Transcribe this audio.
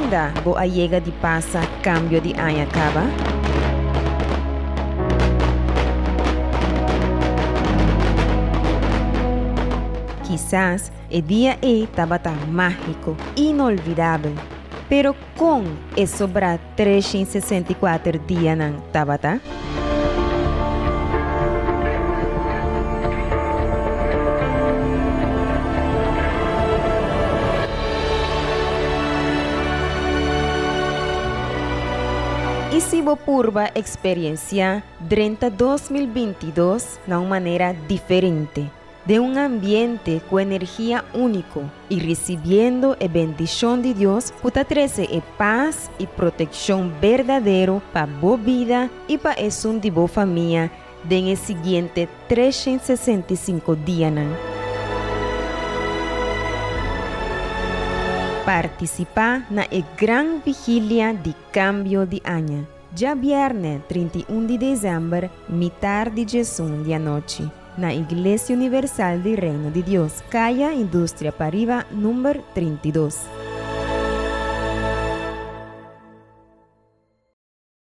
Unda bo a yega di pasa kambio di aña kaba? Kisas e dia ei tabata mágiko, inolvidabel. Pero kon e sobrá 364 dianan tabata? I si bo purba eksperensiá drenta 2022 na un manera diferente, den un ambiente ku energia úniko i risibiendo e bendishon di Dios ku ta trese e pas i protekshon berdadero pa bo bida i pa esun di bo famia den e siguiente 365 dianan. Partisipá na e gran vigilia di kambio di aña, djabièrnè 31 di desèmber mitar di djesun di anochi. Na Iglesia Universal di Reino di Dios, Kaya Industria Pariba number 32.